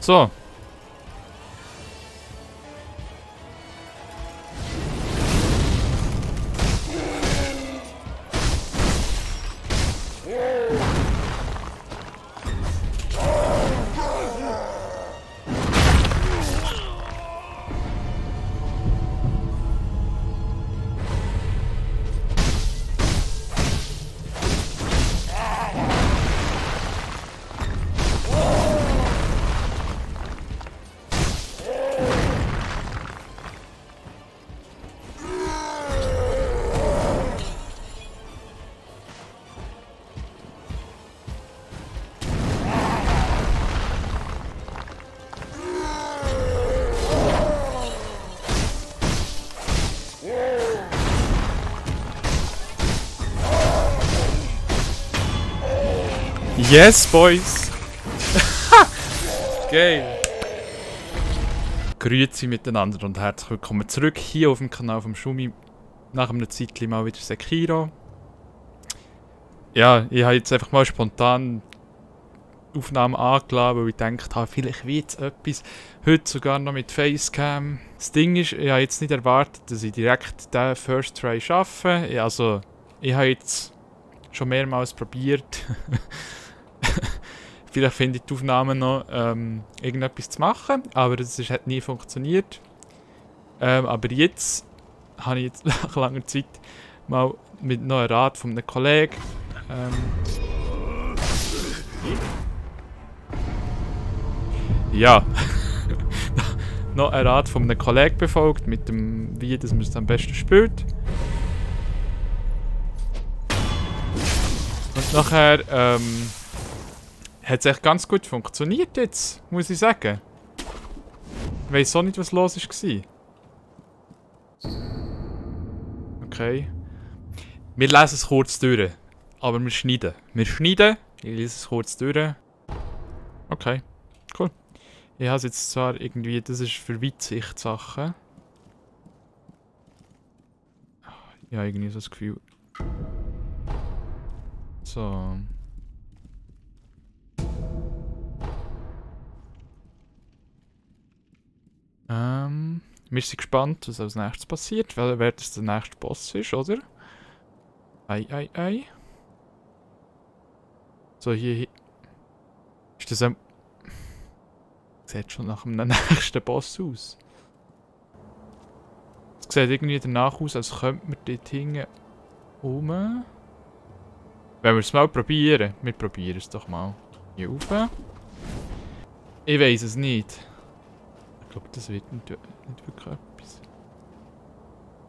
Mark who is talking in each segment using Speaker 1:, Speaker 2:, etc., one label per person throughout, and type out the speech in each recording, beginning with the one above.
Speaker 1: So. Yes, boys! Geil! Grüezi miteinander und herzlich willkommen zurück hier auf dem Kanal vom Schumi. Nach einem Zeitchen mal wieder Sekiro. Ja, ich habe jetzt einfach mal spontan Aufnahmen angeladen, weil ich gedacht habe, vielleicht wird es etwas. Heute sogar noch mit Facecam. Das Ding ist, ich habe jetzt nicht erwartet, dass ich direkt den First Try schaffe. Ich habe jetzt schon mehrmals probiert. Vielleicht finde ich die Aufnahmen noch irgendetwas zu machen, aber das hat nie funktioniert. Aber jetzt habe ich jetzt nach langer Zeit mal mit noch einem Rat von einem Kollegen ja, noch einen Rat von einem Kollegen befolgt, mit dem, wie dass man es am besten spielt. Und nachher hat es echt ganz gut funktioniert jetzt, muss ich sagen. Ich weiss auch nicht, was los war. Okay. Wir lesen es kurz durch. Aber wir schneiden. Ich lese es kurz durch. Okay, cool. Ich habe es jetzt zwar irgendwie, das ist für Weitsicht-Sachen. Ich habe irgendwie so das Gefühl. So. Wir sind gespannt, was als nächstes passiert, wer das der nächste Boss ist, oder? Ei. So, hier. Ist das ein. Sieht schon nach einem nächsten Boss aus. Es sieht irgendwie danach aus, als könnte man dort hinten rum. Wenn wir es mal probieren. Wir probieren es doch mal. Hier rauf. Ich weiß es nicht. Ich glaube, das wird nicht wirklich etwas.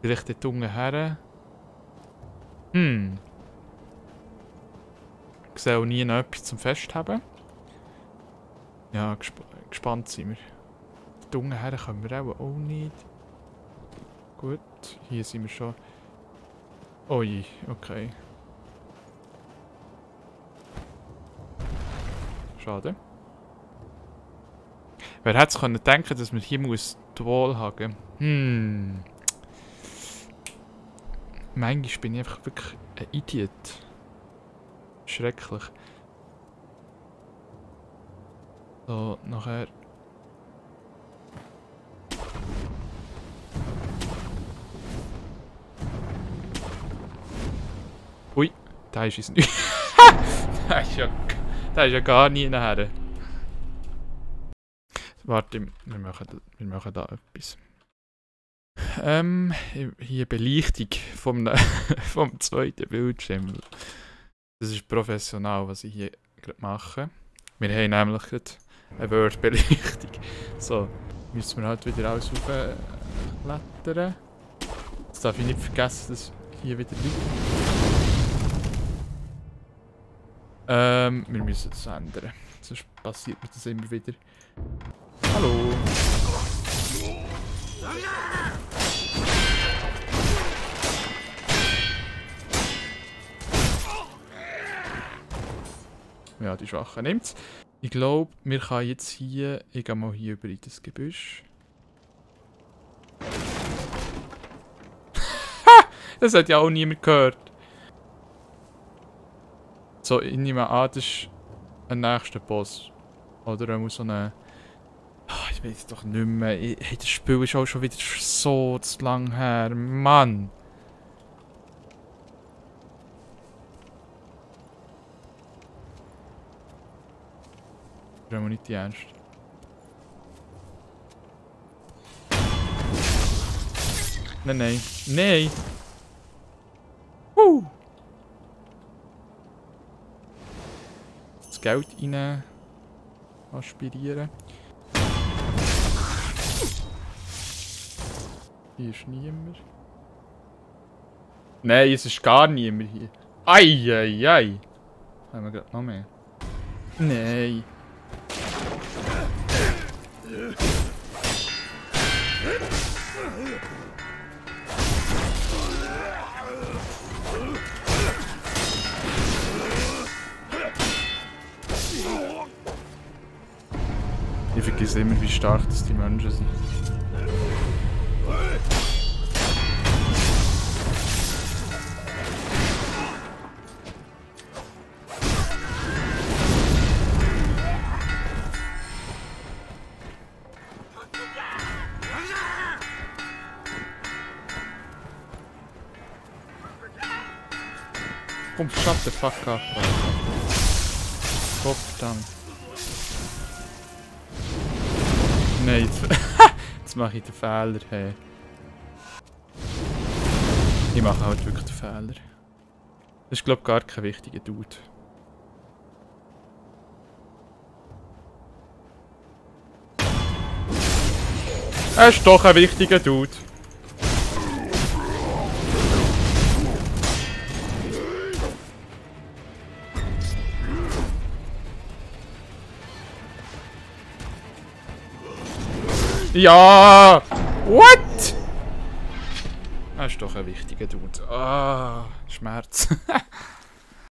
Speaker 1: Vielleicht dort unten her. Ich sehe auch nie noch etwas zum Festhaben. Ja, gespannt sind wir. Dort unten her können wir auch nicht. Gut, hier sind wir schon. Ui, okay. Schade. Wer hätte es denken, dass man hier die Wall haken muss? Manchmal bin ich einfach wirklich ein Idiot. Schrecklich. So, nachher. Ui, da ist es nicht. Da ist ja gar nie nachher. Warte, wir machen da etwas. Hier Belichtung vom zweiten Bildschirm. Das ist professional, was ich hier gerade mache. Wir haben nämlich gerade eine Word-Belichtung. So, müssen wir halt wieder alles aufklettern. Jetzt darf ich nicht vergessen, dass hier wieder liegt. Wir müssen das ändern. Sonst passiert mir das immer wieder. Hallo! Ja, die Schwachen nimmt's. Ich glaube, wir können jetzt hier. Ich gehe mal hier über in das Gebüsch. Das hat ja auch niemand gehört. So, ich nehme an, das ist ein nächster Boss. Oder er muss so eine Ich weiß doch nicht mehr. Hey, das Spiel ist auch schon wieder so zu lang her. Mann! Das ist nicht ernst. Nein, nein. Nein! Das Geld rein aspirieren. Hier ist niemand. Nein, es ist gar niemand hier. Eieiei! Haben wir gerade noch mehr? Nein! Ich vergesse immer, wie stark das die Menschen sind. Komm, shut the fuck up. Verdammt. Nein, jetzt mache ich den Fehler. Hey. Ich mache halt wirklich den Fehler. Das ist, glaube ich, gar kein wichtiger Dude. Er ist doch ein wichtiger Dude. Ja! What? Er ist doch ein wichtiger Dude. Ah, Schmerz.